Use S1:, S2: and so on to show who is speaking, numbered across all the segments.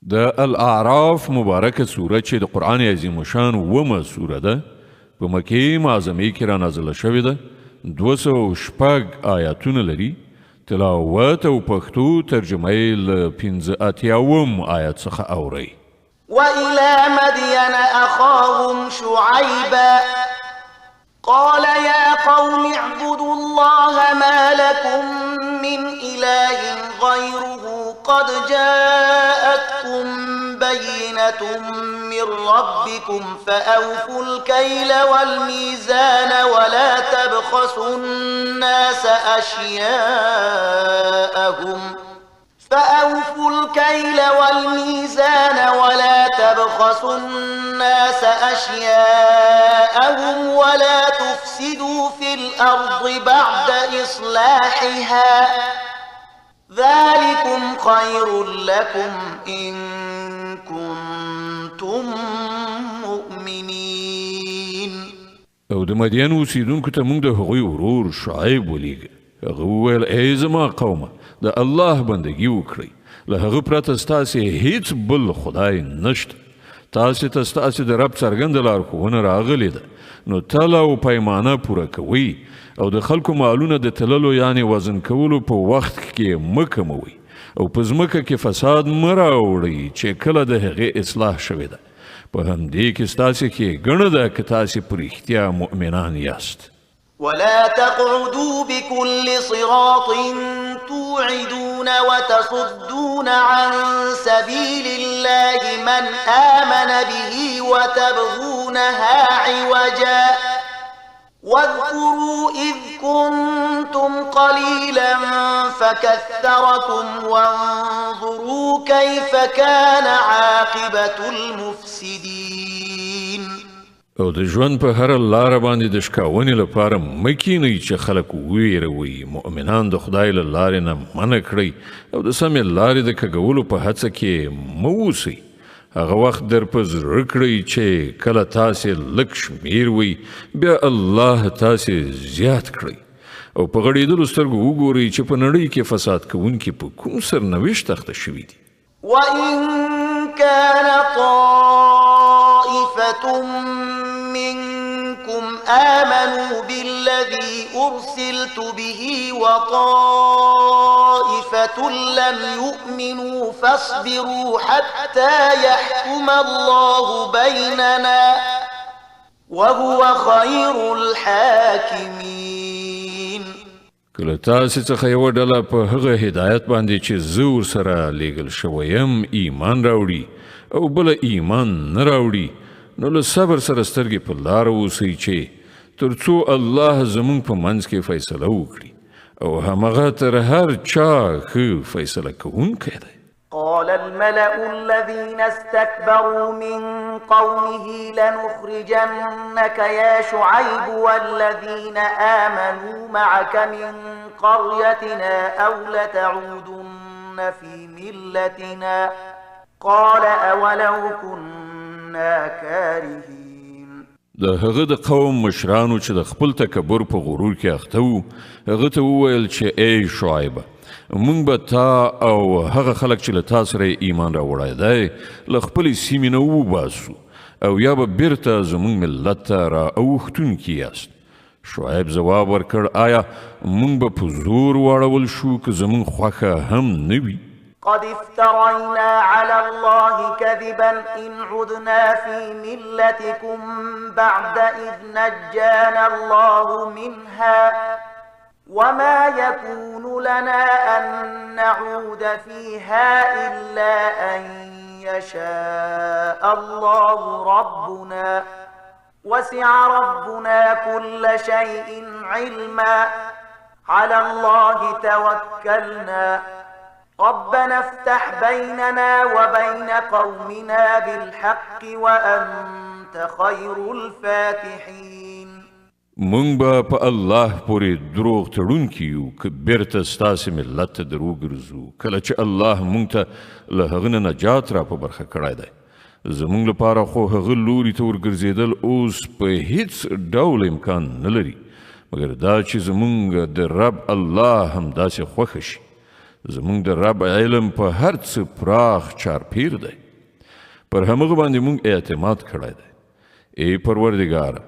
S1: د الاعراف مبارکه سوره چې د قرآن عظیم شان ومه سوره ده، په مکې معظمې کې را نازله شوې ده. 206 آیاتونه لري. تلاوت او پښتو ترجمه یې له 85 آیت څخه اورئ.
S2: وإلى مدين أخاهم شعيبا قال يا قوم اعبدوا الله ما لكم من إله غيره قد جاءتكم بينة من ربكم فأوفوا الكيل والميزان ولا تبخسوا الناس أشياءهم فأوفوا الكيل والميزان ولا تبخسوا الناس أشياءهم ولا تفسدوا في الأرض بعد إصلاحها ذلكم خير لكم إن كنتم مؤمنين.
S1: او د مدین اوسېدونکو ته موږ د هغوی ورور شعیب ولیږه. هغه وویل: ای زما قومه، د الله بندګي وکړئ، له هغه پرته ستاسې هیڅ بل خدای نشته. تاسې ته ستاسې د رب څرګنده لارښوونه راغلې ده، نو تله او پیمانه پوره کوئ او د خلکو مالونه د تللو یعنې وزن کولو په وخت کې مه کموئ او په ځمکه کې فساد مه راوړئ چې کله د هغې اصلاح شوې ده. په همدې کې ستاسې ښېګڼه ده که تاسې په رښتیا مؤمنان یاست.
S2: ولا تقعدوا بكل صراط توعدون وتصدون عن سبيل الله من آمن به وتبغونها عوجا واذكروا إذ كنتم قليلا فكثركم وانظروا كيف كان عاقبة المفسدين.
S1: او د ژوند په هره لاره باندې د شکاونې لپاره مه کینئ چې خلک وویروئ. مؤمنان د خدای له لارې نه منع کړئ او د سمې لارې د کږولو په هڅه کې مه اوسئ. هغه وخت در په زړه کړئ چې کله تاسې لږ شمېر وئ، بیا الله تاسې زیات کړئ. او په غړېدلو سترګو وګورئ چې په نړۍ کې فساد کوونکي په کوم سرنوشت اخته شوي دي.
S2: وإن كان طائفة منكم آمنوا بالذي أرسلت به وطائفة لم يؤمنوا فاصبروا حتى يحكم الله بيننا وهو خير الحاكمين.
S1: کله تاسې څخه یوه ډله په هغه هدایت باندې چې زه ورسره لیږل شوی یم ایمان راوړي او بله ایمان نه راوړي، نو له صبر سره سترګې په لاره اوسئ چې تر څو الله زموږ په منځ کې فیصله وکړي، او همغه تر هر چا ښه فیصله کوونکی دی.
S2: قال الملأ الذين استكبروا من قومه لنخرجنك يا شعيب والذين آمنوا معك من قريتنا أو لتعودن في ملتنا قال أولو كنا كارهين.
S1: د هغه د قوم مشرانو چې د خپل تکبر په غرور کې اخته وو هغه ته وویل چې ای شعیبه، موږ به تا او هغه خلک چې له تا سره ایمان راوړی دی له خپلې سیمې نه وباسو، او یا به بیرته زموږ ملت ته را اوښتونکي یاست. شعیب ځواب ورکړ: آیا موږ به په زور واړول شو که زموږ خوښه هم نه وي؟
S2: قد افترينا على الله كذبا إن عدنا في ملتكم بعد إذ نجانا الله منها وما يكون لنا أن نعود فيها إلا أن يشاء الله ربنا وسع ربنا كل شيء علما على الله توكلنا ربنا افتح بيننا وبين قومنا بالحق وأنت خير الفاتحين.
S1: مونږ به په الله پورې دروغ تړونکي یو که بیرته ستاسې ملت ته دروګرځو کله چې الله مونږ ته له هغه نه نجات را په برخه کړی دی. زمونږ لپاره خو هغه لوري ته ورګرځېدل اوس په هیڅ ډول امکان نه لري، مګر دا چې زمونږ د رب الله هم داسې خوښه شي. زمونږ د رب علم په هر څه پراخ چارپیر دی، پر همغه باندې مونږ اعتماد کړی دی. ای پروردګاره،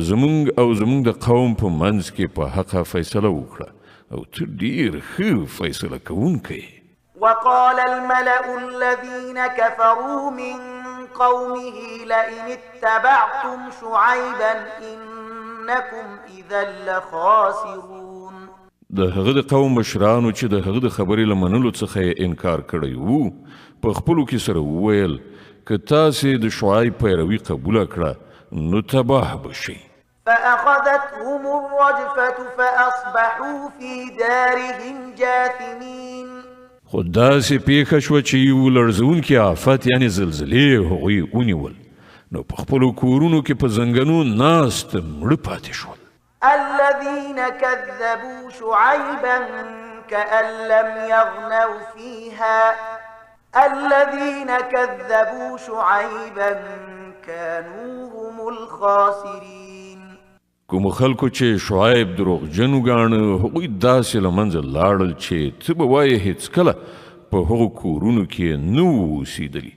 S1: زمونږ او زمونږ د قوم په منځ کې په حقه فیصله وکړه او ته ډیر ښه فیصله کوونکی یې.
S2: وقال الملأ الذين كفروا من قومه لئن اتبعتم شعيبا إنكم إذا لخاسرون.
S1: د هغه د قوم مشرانو چې د هغه د خبرې له منلو څخه یې انکار کړی وو، په خپلو کې سره وویل که تاسې د شعیب پیروي قبوله کړه نو تباه به شئ.
S2: فأخذتهم الرجفة فأصبحوا في دارهم جاثمين.
S1: خو داسې پیښه شوه چې یو لړزونکي آفت یعنې زلزلې هغوی ونیول، نو په خپلو کورونو کې په زنګنو ناست مړه پاتې شول.
S2: الذين كذبوا شعيبا كأن لم يغنوا فيها الذين كذبوا شعيبا كانوا هم الخاسرين.
S1: کوم خلکو چې شعیب دروغجن وګاڼه، هغوی داسې له منځه لاړل چې ته به وایې هیڅکله په هغو کورونو کې نه وو اوسېدلي.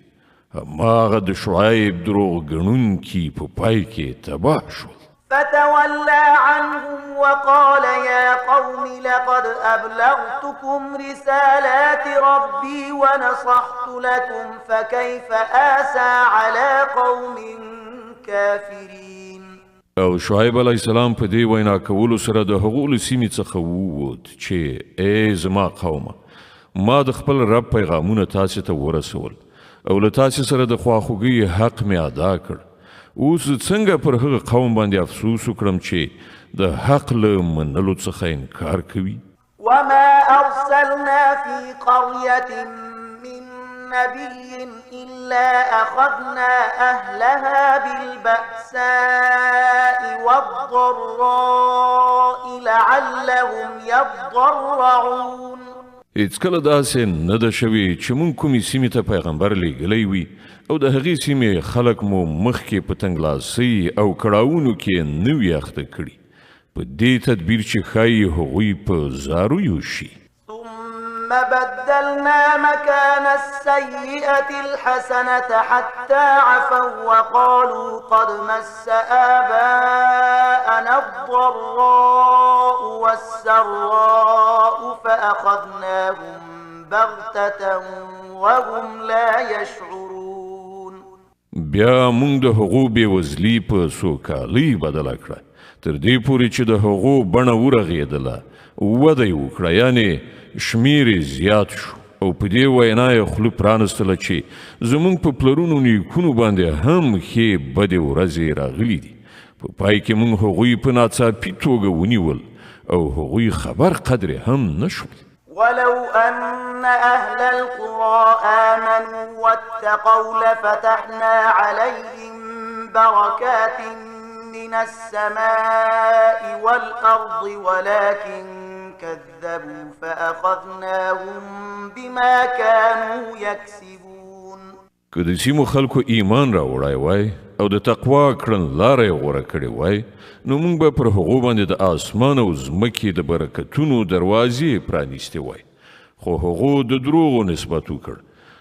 S1: هماغه د شعیب دروغ ګڼونکي په پای کې تباه شول.
S2: فتولى عنهم وقال يا قوم لقد أبلغتكم رسالات ربي ونصحت لكم فكيف آسى على قوم كافرين.
S1: او شعیب علیه السلام په دې وینا کولو سره د هغو له سیمې څخه ووت چې ای زما قومه، ما د خپل رب پیغامونه تاسې ته ورسول او له تاسې سره د خواخوږۍ حق مې ادا کړ. اوس زه څنګه پر هغه قوم باندې افسوس وکړم چې د حق له منلو څخه انکار کوي؟
S2: وما أرسلنا في قرية من نبي إلا أخذنا أهلها بالبأساء والضراء لعلهم يضرعون.
S1: هیڅکله داسې نه ده شوې چې مونږ کومې سیمې ته پیغمبر لیږلی وي او د هغې سیمې خلک مو مخکې په تنګلاسۍ او کړاوونو کې نه وي اخته کړي، په دې تدبیر چې ښایي هغوی په زاریو شي.
S2: ثم بدلنا مكان السيئة الحسنة حتى عفوا وقالوا قد مس آباءنا الضراء والسراء فأخذناهم بغتة وهم لا يشعرون.
S1: بیا موږ د هغو بېوزلي په سوکالۍ بدله کړه، تر دې پورې چې د هغو بڼه ورغېدله، وده یې وکړه، یعنې شمېر یې زیات شو. او په دې وینا یې خوله پرانستله چې زموږ په پلرونو نیکونو باندې هم ښې بدې ورځې راغلي دي. په پای کې موږ هغوی په ناڅاپي توګه ونیول او هغوی خبر قدرې هم نه شول.
S2: ولو أن أهل القرى آمنوا واتقوا لفتحنا عليهم بركات من السماء والأرض ولكن كذبوا فأخذناهم بما كانوا يكسبون.
S1: که د سیمو خلکو ایمان راوړی وای او د تقوا کړنلاره یې غوره کړې وای، نو موږ به پر هغو باندې د آسمان او ځمکې د برکتونو دروازې پرانیستې وای. خو هغو د دروغو نسبت وکړ،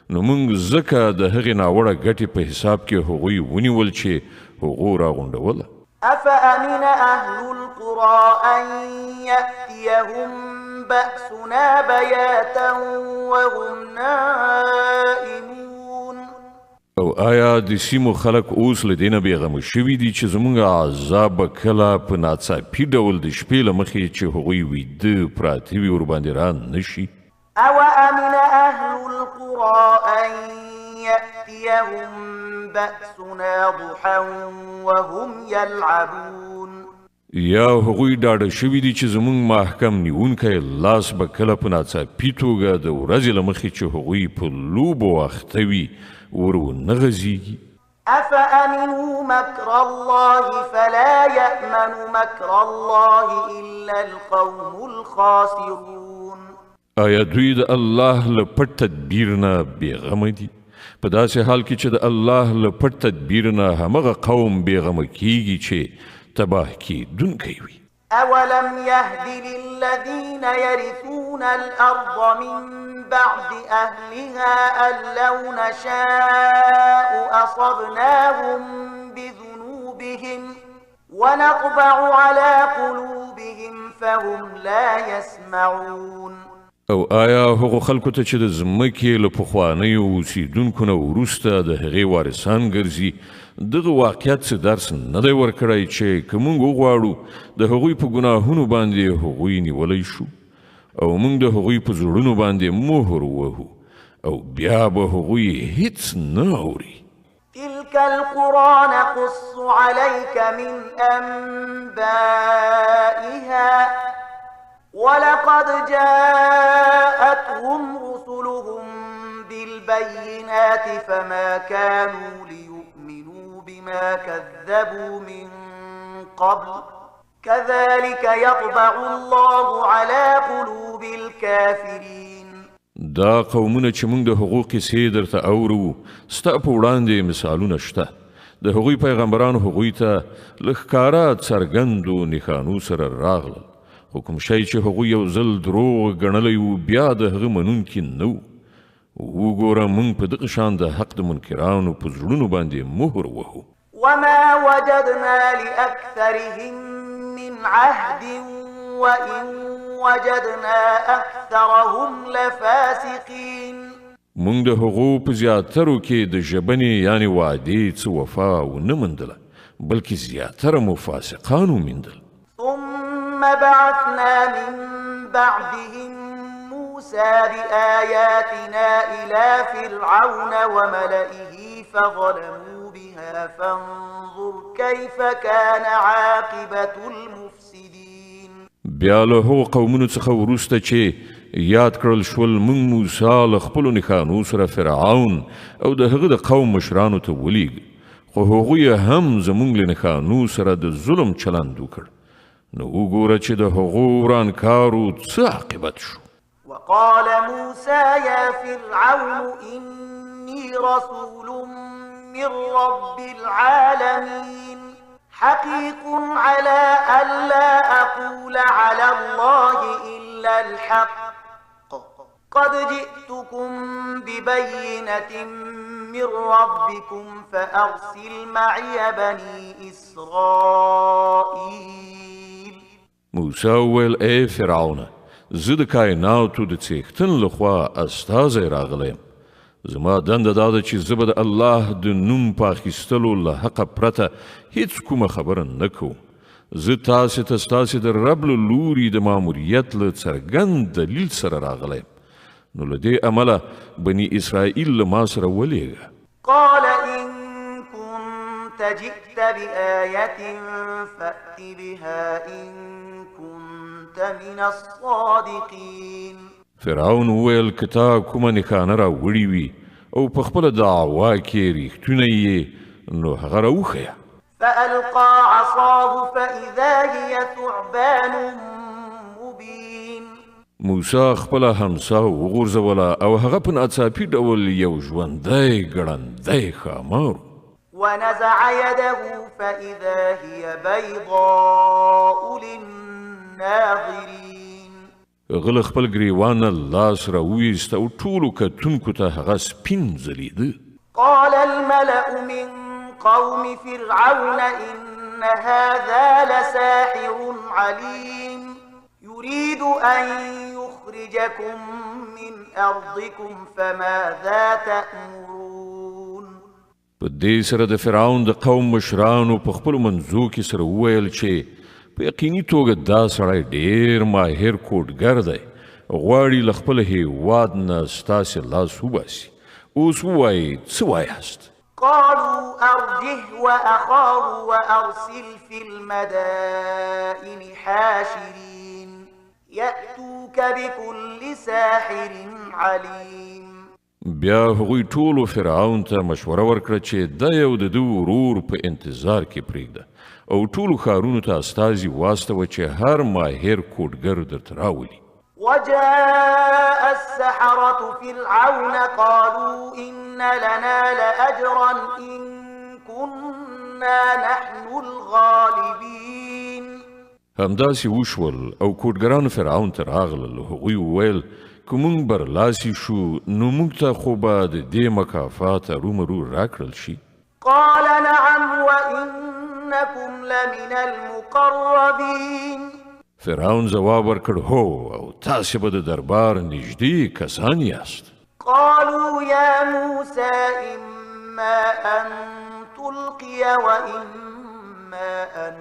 S1: نو موږ ځکه د هغې ناوړه ګټې په حساب کې هغوی ونیول چې هغو راغونډوله.
S2: أفأمن أهل القرى أن يأتيهم بأسنا بياتا وهم نائمون.
S1: او آیا د سیمو خلک اوس له دې نه بېغمه شوي دي چې زموږ عذاب به کله په ناڅاپي ډول د شپې له مخې چې هغوی ویده پراته وي ورباندې را نه شي؟
S2: أوأمن أهل القرى أن يأتيهم بأسنا ضحى وهم يلعبون.
S1: یا هغوی ډاډه شوي دي چې زموږ محکم نیونکی لاس به کله په ناڅاپي توګه د ورځې له مخې چې هغوی په لوبو اخته وي ور ونه غځېږي؟
S2: أفأمنوا مكر الله فلا يأمن مكر الله إلا القوم الخاسرون.
S1: آیا دوی د الله له پټ تدبیر نه بېغمه دي؟ په داسې حال کې چې د الله له پټ تدبیر نه همغه قوم بېغمه کیږي چې تباه کېدونکی وي.
S2: أولم يهد للذين يرثون الأرض من بعد أهلها أن لو نشاء أصبناهم بذنوبهم ونطبع على قلوبهم فهم لا يسمعون.
S1: او آیا هغو خلکو ته چې د ځمکې له پخوانیو اوسېدونکو نه وروسته د هغې وارثان ګرځي دغه واقعیت څه درس نه دی ورکړی چې که موږ وغواړو د هغوی په ګناهونو باندې هغوی نیولی شو او موږ د هغوی په زړونو باندې مهر ووهو او بیا به هغوی هیڅ نه اوري.
S2: تلك القرى نقص عليك من أنبائها ولقد جاءتهم رسلهم بالبينات فما كانوا ليؤمنوا بما كذبوا من قبل كذلك يطبع الله على قلوب الكافرين.
S1: دا قومونه چې موږ د هغو قصې درته اورو ستا په وړاندې مثالونه شته. د هغوی پیغمبران هغوی ته له ښکاره څرګندو نښانو سره راغلل، خو کوم شی چې هغوی یو ځل دروغ ګڼلی و بیا د هغه منونکي نه وو. وګوره موږ په دغه شان د حق د منکرانو په زړونو باندې مهر وهو.
S2: وما وجدنا لأكثرهم من عهد وإن وجدنا أكثرهم لفاسقين.
S1: موږ د هغو په زیاترو کې د ژبنې یعنې وعدې څه وفا ونه موندله، بلکې زیاتره مو فاسقان ومیندل.
S2: ثم بعثنا من بعدهم موسى بآياتنا إلى فرعون وملئه فظلموا بها فانظر كيف كان عاقبة المفسدين.
S1: بیا له هغو قومونو څخه وروسته چې یاد کړل شول موږ موسی له خپلو نښانو سره فرعون او د هغه د قوم مشرانو ته ولیږ، خو هغوی هم زموږ له نښانو سره د ظلم چلند وکړ. نو وګوره چې د هغو ورانکارو څه عاقبت شو.
S2: وقال موسى يا فرعون إني رسول من رب العالمين حقيق على ألا أقول على الله إلا الحق قد جئتكم ببينة من ربكم فأرسل معي بني إسرائيل.
S1: موسی وویل ای فرعونه، زه د کایناتو د څښتن لخوا استازی راغلی یم. زما دنده دا ده چې زه به د الله د نوم په اخیستلو له حقه پرته هیڅ کومه خبره نه کوم. زه تاسې ته ستاسې د رب له لوري د ماموریت له څرګند دلیل سره راغلی یم، نو له دې امله بني اسرائیل له ما سره ولېږه.
S2: قال إن كنت جئت بآية فأت بها إن كنت من الصادقين.
S1: فرعون وویل که تا کومه نښانه راوړې وي او په خپله دعوا کې رښتونی یې نو هغه راوښیه.
S2: فألقى عصاه فإذا هي ثعبان مبين.
S1: موسی خپله همسا وغورځوله او هغه په ناڅاپي ډول یو ژوندی ګړندی ښامار.
S2: ونزع يده فإذا هي بيضاء للناظرين.
S1: هغه له خپل ګریوانه لاس راوویست او ټولو کتونکو ته هغه سپین ځلېده.
S2: قال الملأ من قوم فرعون إن هذا لساحر عليم يريد أن يخرجكم من أرضكم فماذا تأمرون.
S1: په دې سره د فرعون د قوم مشرانو په خپلو منځو کې سره وویل چې په یقیني توګه دا سړی ډېر ماهر کوډګر دی، غواړي له خپل هیواد نه ستاسې لاس وباسي. اوس ووایئ څه وایاست؟
S2: قالوا أرجه وأخاه وأرسل في المدائن حاشرين يأتوك بكل ساحر عليم.
S1: بیا هغوی ټولو فرعون ته مشوره ورکړه چې دی او د ده ورور په انتظار کې پرېږده او ټولو ښارونو ته استازي واستوه چې هر ماهر کوډګر درته راولي.
S2: وجاء السحرة فرعون قالوا إن لنا لأجرا إن كنا نحن الغالبين.
S1: همداسې وشول او کوډګران فرعون ته راغلل. هغوی وویل که موږ برلاسي شو نو موږ ته خو به د دې مکافات هرومرو راکړل شي.
S2: قال نعم وإنكم لمن المقربين.
S1: فرعون ځواب ورکړ هو، او تاسې به د دربار نږدې کسان یاست.
S2: قالوا يا موسى إما أن تلقي وإما أن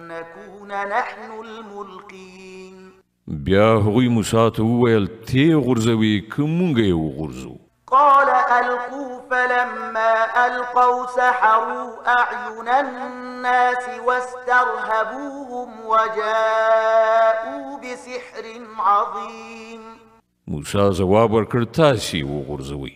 S2: نكون نحن الملقين.
S1: بیا هغوی موسی ته وویل تی غورځوي که مونږ یې وغورځو.
S2: قال ألقوا، فلما ألقوا سحروا أعين الناس واسترهبوهم وجاءوا بسحر عظيم.
S1: موسی ځواب ورکړ تاسې وغورځوئ.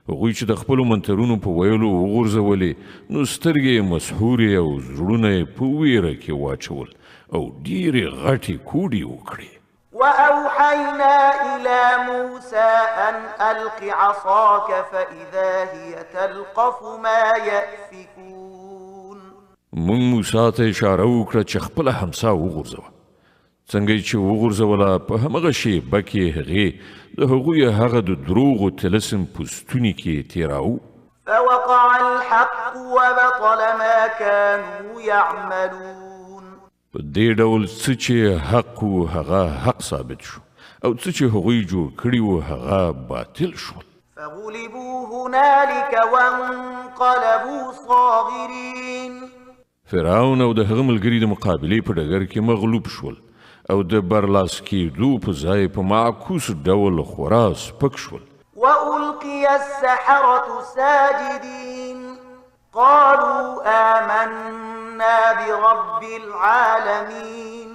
S1: هغوی چې د خپلو منترونو په ویلو وغورځولې نو سترګې یې مسحورې او زړونه یې په ویره کې واچول او ډېرې غټې کوډې وکړې.
S2: وأوحينا إلى موسى أن ألق عصاك فإذا هي تلقف ما يأفكون.
S1: موږ موسی ته اشاره وکړه چې خپله همسا وغورځوه. څنګه یې چې وغورځوله په همغه شېبه کې هغې د هغوی هغه د دروغو طلسم په ستوني کې تېراوه.
S2: فوقع الحق وبطل ما كانوا يعملون.
S1: په دې ډول څه چې حق و هغه حق ثابت شو او څه چې هغوی جوړ کړي وو هغه باطل شول.
S2: فغلبوا هنالك وانقلبوا صاغرين.
S1: فرعون او د هغه ملګري د مقابلې په ډګر کې مغلوب شول او د برلاس کېدو په ځای په معکوس ډول خورا سپک شول.
S2: وألقي السحرة ساجدين قالوا آمنا برب العالمين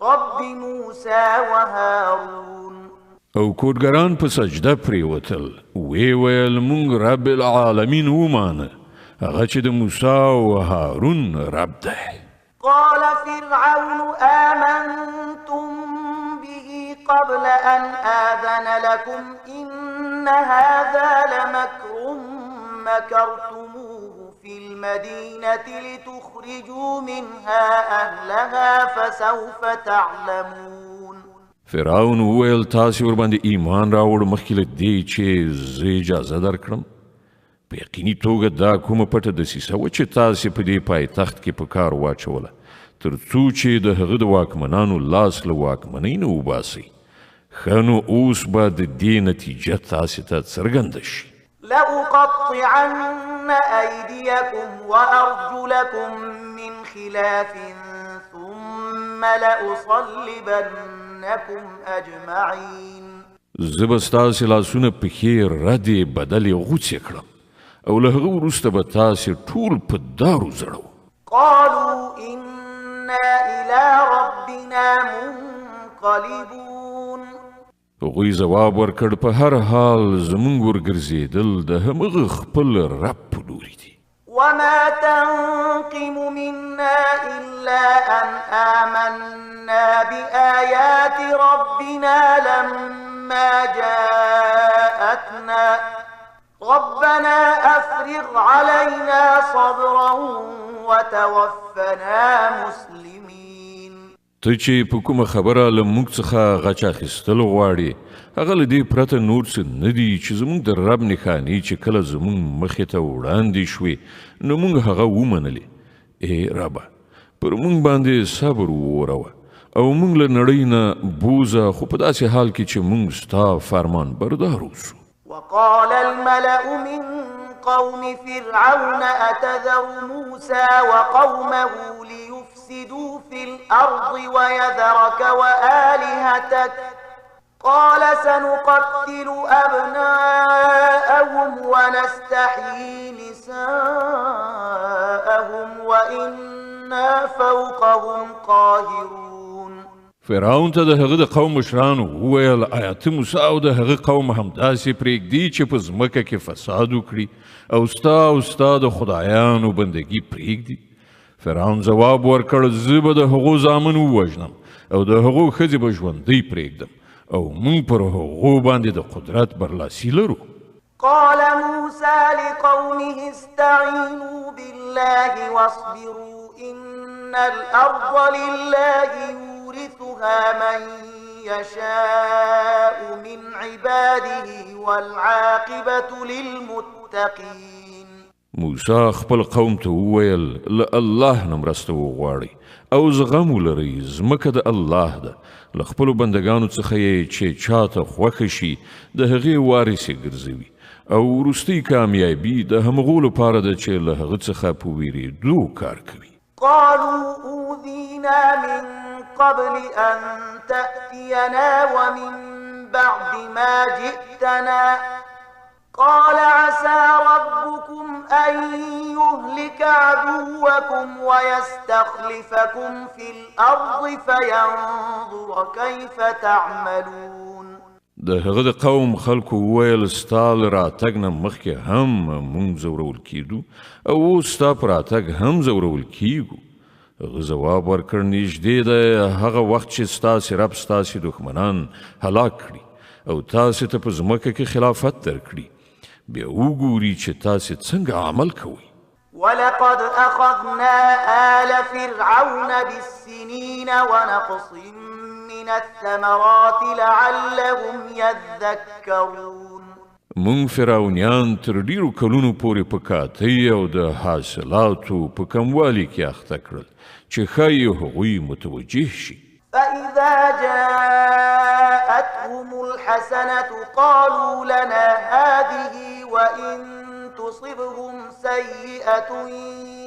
S2: رب موسى وهارون.
S1: او کوډګران په سجده پرېوتل، ویې ویل موږ رب العالمین ومانه، هغه چې د موسی او هارون رب دی.
S2: قال فرعون آمنتم به قبل أن آذن لكم إن هذا لمكر مكرتموه في المدينة لتخرجوا منها أهلها فسوف تعلمون.
S1: فرعون وویل تاسې ورباندې ایمان راوړ مخکې له دې چې زه اجازه درکړم؟ په یقیني توګه دا کومه پټه دسیسه وه چې تاسې په دې پایتخت کې په کار واچوله تر څو چې د هغه د واکمنانو لاس له واکمنۍ نه وباسئ. ښه نو اوس به د دې نتیجه تاسې ته څرګنده شي.
S2: لأقطعن أيديكم وأرجلكم من خلاف ثم لأصلبنكم أجمعين.
S1: زه به ستاسې لاسونه پښې ردې بدلې غوڅې کړم او له هغه وروسته به تاسې ټول په دارو ځړوم.
S2: قالوا إنا إلى ربنا منقلبون.
S1: هغوی ځواب ورکړ په هر حال زموږ ورګرځېدل د همغه خپل رب په لوري دي.
S2: وما تنقم منا إلا أن آمنا بآيات ربنا لما جاءتنا ربنا أفرغ علينا صبرا وتوفنا مسلمين.
S1: ته چې په کومه خبره له موږ څخه غچ اخیستل غواړې هغه له دې پرته نور څه نه دي چې زموږ د رب نښانې چې کله زموږ مخې ته وړاندې شوې نو موږ هغه ومنلې. ای ربه پر موږ باندې صبر ووروه او موږ له نړۍ نه بوځه، خو په داسې حال کې چې موږ ستا فرمان بردار اوسو.
S2: وقال الملأ من قوم فرعون أتذر موسى وقومه ليفسدوا في الأرض ويذرك وآلهتك؟ قال سنقتل أبناءهم ونستحيي نساءهم وإنا فوقهم قاهرون.
S1: فرعون ته د هغه د قوم مشرانو وویل آیا ته موسی او د هغه قوم همداسې پرېږدي چې په ځمکه کې فساد وکړي او ستا او ستا د خدایانو بندګي پرېږدي؟ فرعون ځواب ورکړ زه به د هغو زامن ووژنم او د هغو ښځې به ژوندۍ پرېږدم او موږ پر هغو باندې د قدرت برلاسي لرو.
S2: قال موسى لقومه استعينوا بالله واصبروا إن الأرض لله يورثها من يشاء من عباده والعاقبة للمتقين.
S1: موسی خپل قوم ته وویل، له الله نه مرسته وغواړئ او زغم ولرئ، ځمکه د الله ده، له خپلو بندګانو څخه یې چې چاته خوښه شي د هغې وارث یې ګرځوي، او وروستۍ کامیابي د همغو لپاره ده چې له هغه څخه په ویرېدو کار کوي.
S2: قالوا أوذينا من قبل أن تأتينا ومن بعد ما جئتنا، قال عسى ربكم أن يهلك عدوكم ويستخلفكم في الأرض فينظر كيف تعملون.
S1: د هغه د قوم خلکو وویل، ستا له راتګ نه مخکې هم موږ ځورول کېدو او اوس ستا په راتګ هم ځورول کېږو. هغه ځواب ورکړ، نږدې دی هغه وخت چې ستاسې رب ستاسې دښمنان هلاک کړي او تاسې ته په ځمکه کې خلافت درکړي، بیا وګوري چې تاسې څنګه عمل کوئ.
S2: ولقد أخذنا آل فرعون بالسنين ونقص من الثمرات لعلهم يذكرون.
S1: مونږ فرعونیان تر ډیرو کلونو پورې په کاتۍ او د حاصلاتو په کموالي کې اخته کړل چې ښایي هغوی متوجه شي.
S2: فإذا جاءتهم الحسنة قالوا لنا هذه وإن تصبهم سيئة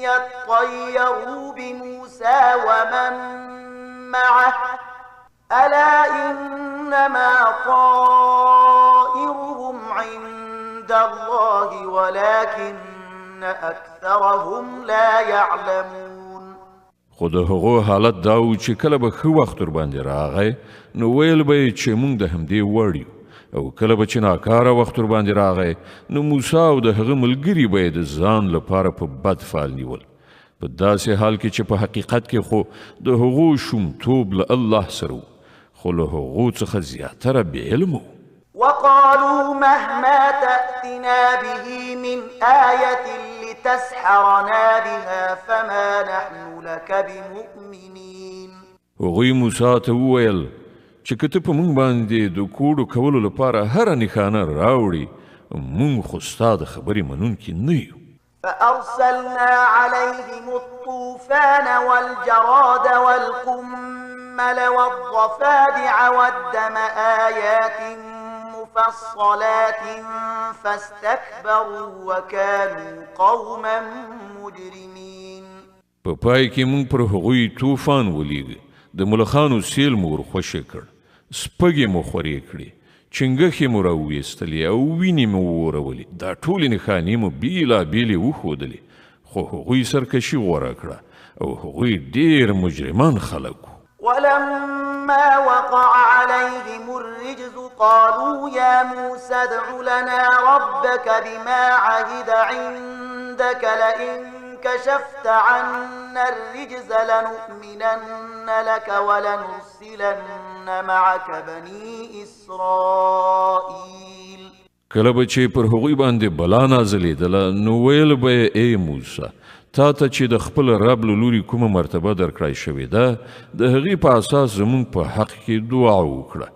S2: يطيروا بموسى ومن معه، ألا إنما طائرهم عند الله ولكن أكثرهم لا يعلمون.
S1: خو د هغو حالت دا و چې کله به ښه وخت ورباندې راغی نو ویل به یې چې موږ د همدې وړ یو، او کله به چې ناکاره وخت ورباندې راغی نو موسی او د هغه ملګري به یې د ځان لپاره په بد فال نیول، په داسې حال کې چې په حقیقت کې خو د هغو شومتوب له الله سره و، خو له هغو څخه زیاتره بې علمه وو.
S2: وقالوا مهما تأتنا به من آية لتسحرنا بها فما نحن لك بمؤمنين.
S1: هغوی موسی ته وویل چې که ته په موږ باندې د کوډو کولو لپاره هره نښانه راوړي، موږ خو ستا د خبرې منونکي نه یو.
S2: فأرسلنا عليهم الطوفان والجراد والقمل والضفادع والدم آيات مفصلات فاستكبروا وكانوا قوما مجرمين.
S1: په پای کې موږ پر هغوی طوفان ولیږه، د ملخانو سیل مو ورخوشې کړ، سپږې مو خورې کړې، چنګښې مو راوویستلې او وینې مو وورولې. دا ټولې نښانې مو بېلابېلې وښودلې، خو هغوی سرکشي غوره کړه او هغوی ډېر مجرمان خلک وو.
S2: ولما وقع عليهم الرجز قالوا يا موسى ادع لنا ربك بما عهد عندك لئن كشفت عنا الرجز لنؤمنن لك ولنرسلن معك بني إسرائيل.
S1: کله به چې پر هغوی باندې بلا نازلېدله نو ویل به یې، ای موسی، تا ته چې د خپل رب له لوري کومه مرتبه درکړای شوې ده د هغې په اساس زموږ په حق کې دعا وکړه،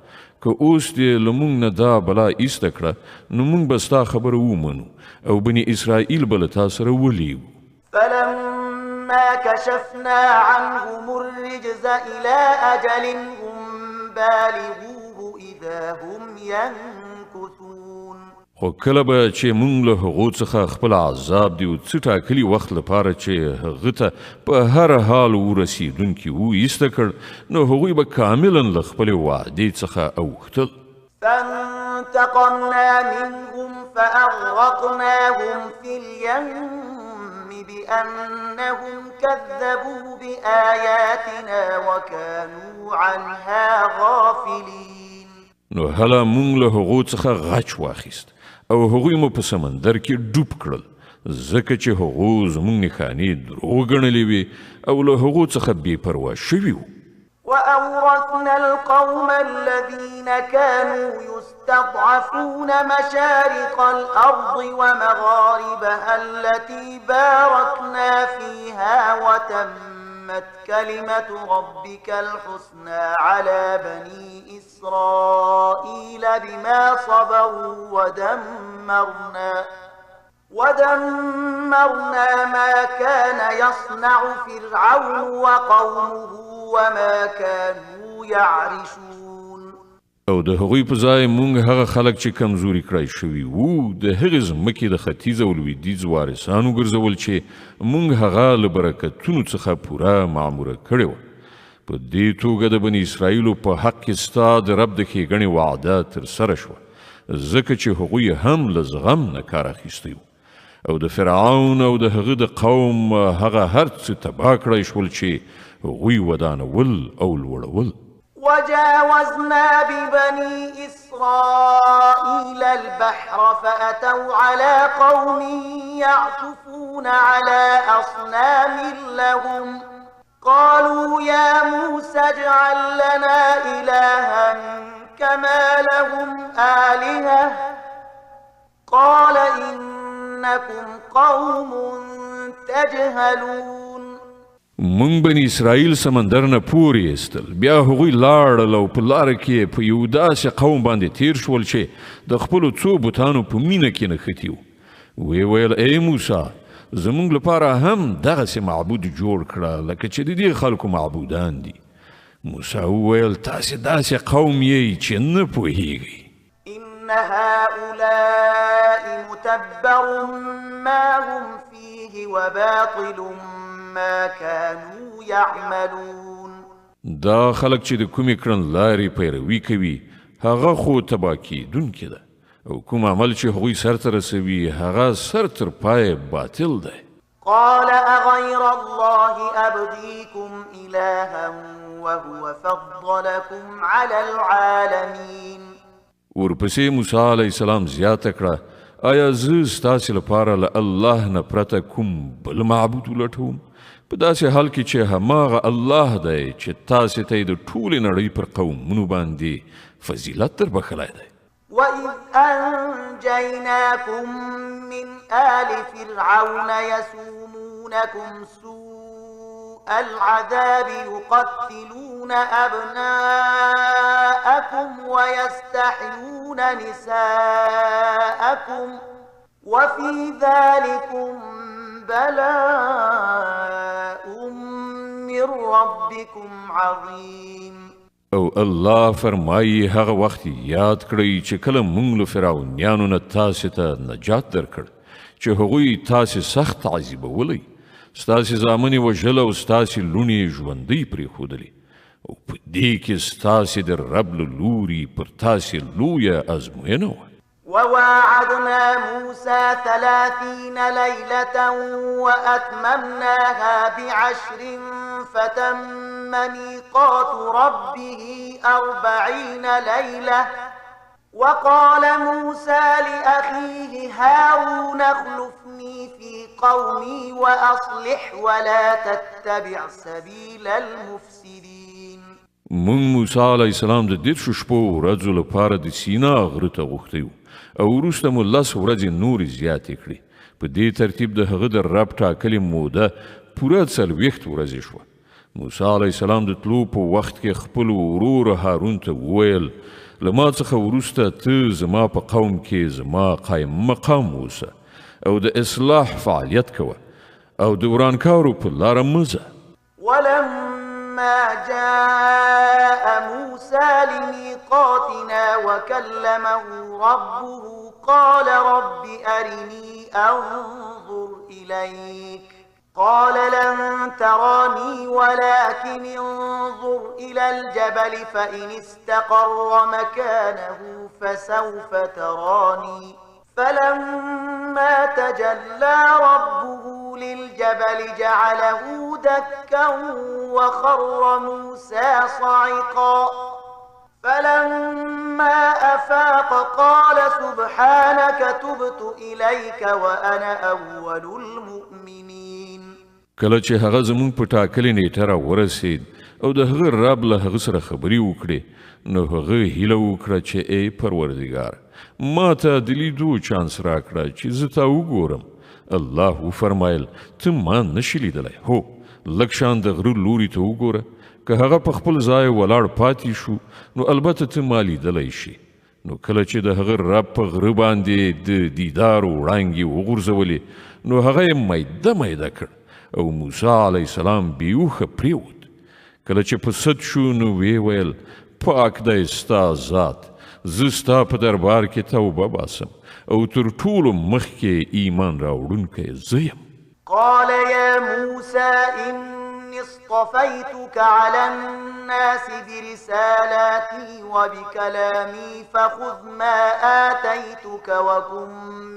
S1: که اوس دې له موږ نه دا بلا ایسته کړه نو موږ به ستا خبره ومنو او بني اسرائیل به له تا سره ولیږو.
S2: فلما كشفنا عنهم الرجز إلى أجل هم بالغوه إذا هم ينكثون.
S1: خو کله به چې موږ له هغو څخه خپل عذاب د یو څه ټاکلي وخت لپاره چې هغه ته په هر حال ورسېدونکي وو ایسته کړ، نو هغوی به کاملا له خپلې وعدې څخه اوښتل.
S2: فانتقمنا منهم فأغرقناهم في اليم بأنهم كذبوا بآياتنا وكانوا عنها غافلين.
S1: نو هله موږ له هغو څخه غچ واخیست او هغوی مو په سمندر کې ډوب کړل، ځکه چې هغو زموږ نښانې دروغ ګڼلې وې او له هغو څخه بې پروا شوي وو.
S2: وأورثنا القوم الذين كانوا يستضعفون مشارق الأرض ومغاربها التي باركنا فيها وتمت وتمت كلمة ربك الحسنى على بني إسرائيل بما صبروا ودمرنا ما كان يصنع فرعون وقومه وما كانوا يعرشون.
S1: او د هغوی په ځای مونږ هغه خلک چې کمزوري کړای شوي وو د هغې ځمکې د ختیځ او لویدیځ وارثان وګرځول چې مونږ هغه له برکتونو څخه پوره معموره کړې وه. په دې توګه د بني اسرائیلو په حق کې ستا د رب د ښېګڼې وعده ترسره شوه، ځکه چې هغوی هم له زغم نه کار اخیستی و او د فرعون او د هغه د قوم هغه هر څه تباه کړای شول چې هغوی ودانول او لوړول.
S2: وجاوزنا ببني إسرائيل البحر فأتوا على قوم يعكفون على أصنام لهم قالوا يا موسى اجعل لنا إلها كما لهم آلهة قال إنكم قوم تجهلون.
S1: مونږ بني اسرائیل سمندر نه پورې ایستل، بیا هغوی لاړل او په لاره کې په یو داسې قوم باندې تیر شول چې د خپلو څو بتانو په مینه کې نښتي وو. ویې ویل ای موسی، زمونږ لپاره هم دغسې معبود جوړ کړه لکه چې د دې خلکو معبودان دي. موسی وویل تاسې داسې قوم یئ چې نه پوهیږئ.
S2: إن هؤلاء متبر ما هم فيه وباطل ما كانوا يعملون.
S1: دا خلک چې د کومې کړنلارې پیروي کوي هغه خو تباه کېدونکې ده، او کوم عمل چې هغوی سرته رسوي هغه سر تر پایه باطل دی.
S2: قال أغير الله أبغيكم إلها وهو فضلكم على العالمين.
S1: ورپسې موسی علیه السلام زیاته کړه، آیا زه ستاسې لپاره له الله نه پرته کوم بل معبود ولټوم؟ په داسې حال کې چې هماغه الله دی چې تاسې ته یې د ټولې نړۍ پر قومونو باندې فضیلت در بښلی دی.
S2: وإذ أنجيناكم من آل فرعون يسومونكم سوء العذاب يقتلون أبناءكم ويستحيون نساءكم وفي ذلكم بلاء من ربكم عظيم.
S1: او الله فرمایي هغه وخت یاد کړئ چې کله مونږ له فرعونیانو نه تاسې ته نجات درکړ چې هغوی تاسې سخت تعذیبولی، ستاسې زامن یې وژل او ستاسې لوڼې یې ژوندۍ پرېښودلې، او په دې کې ستاسې د رب له لوري پر تاسې لویه ازموینه وه.
S2: وواعدنا موسى 30 ليلة وأتممناها ب10 فتم ميقات ربه 40 ليلة وقال موسى لأخيه هارون اخلفني في قومي وأصلح ولا تتبع سبيل المفسدين.
S1: مونږ موسی علیه السلام د 30 شپو ورځو لپاره د سینا غره ته غوښتی و او وروسته مو 10 ورځې نورې زیاتې کړې. په دې ترتیب د هغه د رب ټاکلې موده پوره 40 ورځې شوه. موسی علیه السلام د تلو په وخت کې خپل ورور هارون ته وویل، له ما څخه وروسته ته زما په قوم کې زما قایم مقام اوسه او د اصلاح فعالیت کوه او د ورانکارو په لاره مه ځه.
S2: ولما جاء موسى لميقاتنا وكلمه ربه قال رب أرني أنظر إليك قال لن تراني ولكن انظر إلى الجبل فإن استقر مكانه فسوف تراني فلما تجلى ربه للجبل جعله دكا وخر موسى صعقا فلما أفاق قال سبحانك تبت إليك وأنا أول المؤمنين.
S1: کله چې هغه زمونږ په ټاکلې نیټه را ورسید او د هغه رب له هغه سره خبرې وکړې، نو هغه هیله وکړه چې ای پروردګار، ما ته د لیدو چانس راکړه چې زه تا وګورم. الله وفرمایل، ته ما نشې لیدلی، هو لږ شان د غره لوري ته وګوره، که هغه په خپل ځای ولاړ پاتې شو نو البته ته ما لیدلی شي. نو کله چې د هغه رب په غره باندې د دیدار وړانګې وغورځولې نو هغه یې میده میده کړ او موسی علیه السلام بېهوښه پرېوت. کله چې په سد شو نو ویې ویل، پاک دی ستا ذات، زه ستا په دربار کې توبه باسم او تر ټولو مخکې ایمان راوړونکی زه یم.
S2: قال يا موسى إني اصطفيتك على الناس برسالاتي وبكلامي فخذ ما آتيتك وكن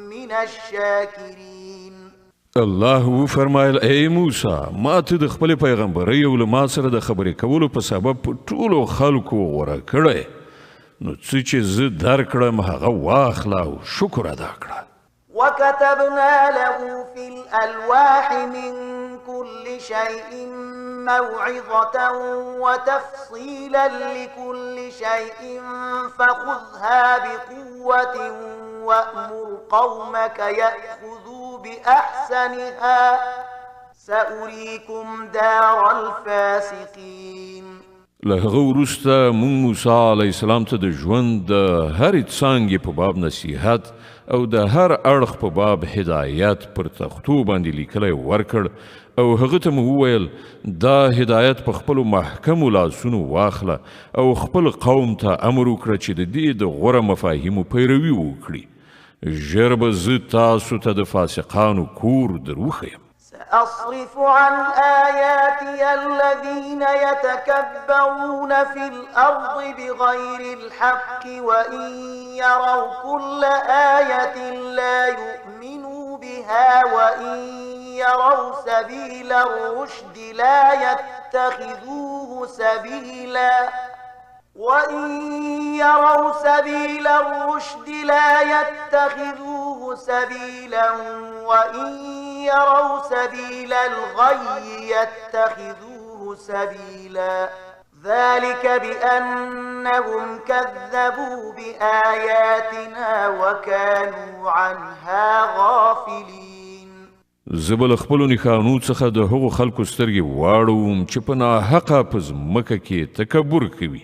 S2: من الشاكرين.
S1: الله وفرمایل، ای موسی، ما ته د خپلې پیغمبرۍ او له ما سره د خبرې کولو په سبب په ټولو خلکو غوره کړی، نو څه چې زه درکړم هغه واخله او شکر ادا کړه.
S2: وكتبنا له في الألواح من كل شيء موعظة وتفصيلا لكل شيء فخذها بقوة وأمر قومك يأخذوا بأحسنها سأريكم دار الفاسقين.
S1: له هغه وروسته موږ موسی علیه السلام ته د ژوند د هرې څانګې په باب نصیحت او د هر اړخ په باب هدایت پر تختو باندې لیکلی ورکړ او هغه ته مو وویل، دا هدایت په خپلو محکمو لاسونو واخله او خپل قوم ته امر وکړه چې د دې د غوره مفاهیمو پیروي وکړي. ژر به زه تاسو ته د فاسقانو کور در وښیم.
S2: سأصرف عن آياتي الذين يتكبرون في الأرض بغير الحق وإن يروا كل آية لا يؤمنوا بها وإن يروا سبيل الرشد لا يتخذوه سبيلا وإن يروا سبيل الرشد لا يتخذوه سبيلا وإن يروا سبيل الغي يتخذوه سبيلا ذلك بأنهم كذبوا بآياتنا وكانوا عنها غافلين.
S1: زه به له خپلو نښانو څخه د هغو خلکو سترګې واړوم چې په ناحقه په ځمکه کې تکبر کوي.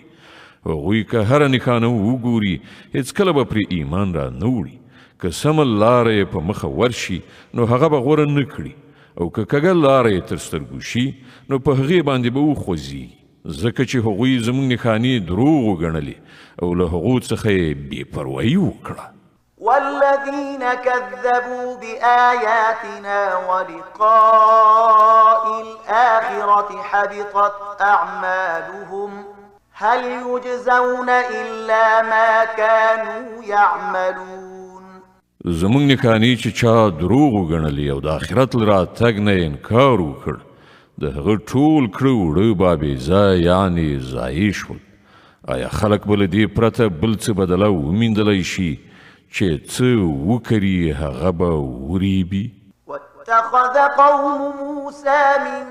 S1: هغوی که هره نښانه وګوري هېڅکله به پرې ایمان را نه وړي. که سمه لاره یې په مخه ورشي نو هغه به غوره نه کړي، او که کږه لاره یې تر سترګو شي نو په هغې باندې به وخوځېږي، ځکه چې هغوی زموږ نښانې دروغ وګڼلې او له هغو څخه یې بې پروایي وکړه.
S2: والذين كذبوا بآياتنا ولقاء الآخرة حبطت أعمالهم هل يجزون إلا ما كانوا يعملون.
S1: زموږ نښانې چې چا دروغ وګڼلې او د آخرت له راتګ نه یې انکار وکړ، د هغه ټول کړه وړه بابېزه یعنې ضایع شول. آیا خلک به له دې پرته بل څه بدله ومیندلی شي چې څه وکري هغه به وریبي؟
S2: واتخذ قوم موسى من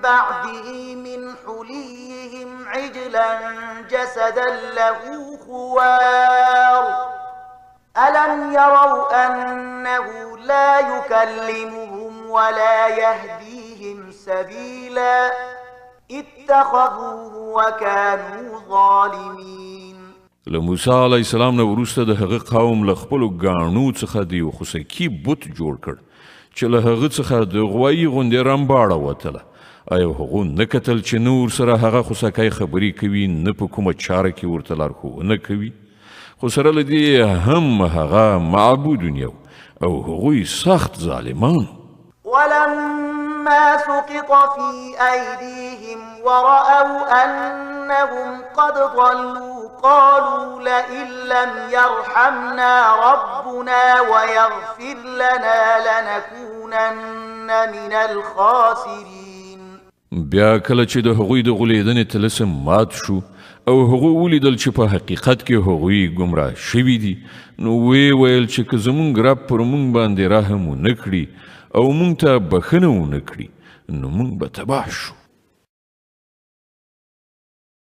S2: بعده من حليهم عجلا جسدا له خوار ألم يروا أنه لا يكلمهم ولا يهديهم سبيلا اتخذوه وكانوا ظالمين.
S1: له موسی علیه السلام نه وروسته د هغه قوم له خپلو ګاڼو څخه د یو خوسکي بت جوړ کړ چې له هغه څخه د غوایي غوندې رمباړه وتله. آیا هغو نه کتل چې نه ورسره هغه خوسکی خبرې کوي، نه په کومه چاره کې ورته لارښوونه کوي؟ خو سره له دې هم هغه معبود ونیو او هغوی سخت ظالمان.
S2: ولما سقط في أيديهم ورأوا أنهم قد ضلوا قالوا لئن لم يرحمنا ربنا ويغفر لنا لنكونن من الخاسرين.
S1: بیا کله چې د هغوی د غولېدنې طلسم مات شو او هغوی ولیدل چې په حقیقت کې هغوی ګمراه شوي دي، نو ویې ویل چې که زموږ رب پر موږ باندې رحم ونه کړي او موږ ته بښنه ونه کړي نو موږ به تباه شو.